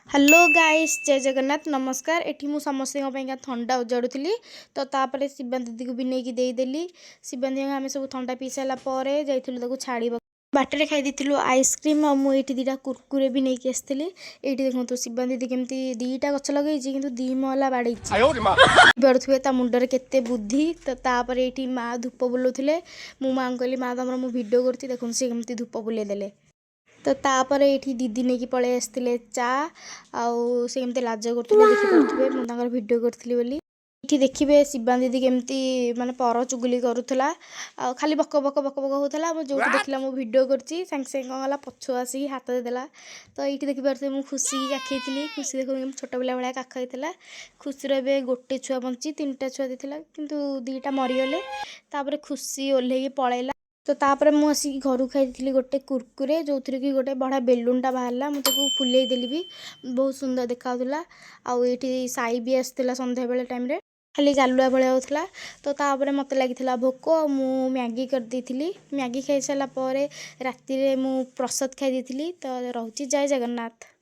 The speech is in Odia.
ହ୍ୟାଲୋ ଗାଇସ୍, ଜୟ ଜଗନ୍ନାଥ, ନମସ୍କାର। ଏଠି ମୁଁ ସମସ୍ତଙ୍କ ପାଇଁକା ଥଣ୍ଡା ଉଜାଡ଼ୁଥିଲି। ତ ତାପରେ ଶିବାନ ଦିଦିକୁ ବି ନେଇକି ଦେଇଦେଲି। ଶିବାନ ଦିଦିଙ୍କୁ ଆମେ ସବୁ ଥଣ୍ଡା ପିଇ ସାରିଲା ପରେ ଯାଇଥିଲୁ ତାକୁ ଛାଡ଼ିବାକୁ। ବାଟରେ ଖାଇ ଦେଇଥିଲୁ ଆଇସ୍କ୍ରିମ୍ ଆଉ ମୁଁ ଏଇଠି ଦୁଇଟା କୁରକୁରେ ବି ନେଇକି ଆସିଥିଲି। ଏଇଠି ଦେଖନ୍ତୁ, ଶିବାନ ଦିଦି କେମିତି ଦୁଇଟା ଗଛ ଲଗେଇଛି, କିନ୍ତୁ ଦୁଇ ମହଲା ବାଡ଼େଇଛି। ପାରୁଥିବେ ତା ମୁଣ୍ଡରେ କେତେ ବୁଦ୍ଧି। ତ ତାପରେ ଏଇଠି ମା ଧୂପ ବୁଲାଉଥିଲେ। ମୁଁ ମାଆଙ୍କୁ କହିଲି, "ମା, ତମର ମୁଁ ଭିଡ଼ିଓ କରୁଛି।" ଦେଖନ୍ତୁ, ସେ କେମିତି ଧୂପ ବୁଲେଇ ଦେଲେ। ତ ତାପରେ ଏଇଠି ଦିଦି ନେଇକି ପଳେଇ ଆସିଥିଲେ ଚା। ଆଉ ସେ କେମିତି ଲାଜ କରୁଥିଲେ ଦେଖିପାରୁଥିବେ, ମୁଁ ତାଙ୍କର ଭିଡ଼ିଓ କରିଥିଲି ବୋଲି। ଏଇଠି ଦେଖିବେ, ଶିବାନ ଦିଦି କେମିତି ମାନେ ପର ଚୁଗୁଲି କରୁଥିଲା ଆଉ ଖାଲି ବକ ବକ ବକ ବକ ହେଉଥିଲା। ମୁଁ ଯେଉଁଠି ଦେଖିଲା ମୁଁ ଭିଡ଼ିଓ କରୁଛି, ସାଙ୍ଗେ ସାଙ୍ଗେ କ'ଣ କଲା, ପଛୁଆ ଆସିକି ହାତ ଦେଇଦେଲା। ତ ଏଇଠି ଦେଖିପାରୁଥିବେ, ମୁଁ ଖୁସିକି କାଖେଇଥିଲି। ଖୁସି ଦେଖନ୍ତୁ କେମିତି ଛୋଟ ପିଲା ଭଳିଆ କାଖେଇଥିଲା। ଖୁସିର ଏବେ ଗୋଟେ ଛୁଆ ବଞ୍ଚିଛି, ତିନିଟା ଛୁଆ ଦେଇଥିଲା କିନ୍ତୁ ଦୁଇଟା ମରିଗଲେ। ତାପରେ ଖୁସି ଓହ୍ଲେଇକି ପଳେଇଲା। ତ ତାପରେ ମୁଁ ଆସିକି ଘରକୁ ଖାଇଥିଲି ଗୋଟେ କୁରକୁରେ, ଯେଉଁଥିରେ କି ଗୋଟେ ବଢ଼ିଆ ବେଲୁନଟା ବାହାରିଲା। ମୁଁ ତାକୁ ଫୁଲେଇ ଦେଲି ବି, ବହୁତ ସୁନ୍ଦର ଦେଖାଯାଉଥିଲା। ଆଉ ଏଇଠି ସାଇ ବି ଆସିଥିଲା। ସନ୍ଧ୍ୟାବେଳେ ଟାଇମ୍ରେ ଖାଲି ଗାଲୁଆ ଭଳିଆ ହେଉଥିଲା। ତ ତାପରେ ମୋତେ ଲାଗିଥିଲା ଭୋକ ଆଉ ମୁଁ ମ୍ୟାଗି କରିଦେଇଥିଲି। ମ୍ୟାଗି ଖାଇସାରିଲା ପରେ ରାତିରେ ମୁଁ ପ୍ରସାଦ ଖାଇ ଦେଇଥିଲି। ତ ରହୁଛି, ଜୟ ଜଗନ୍ନାଥ।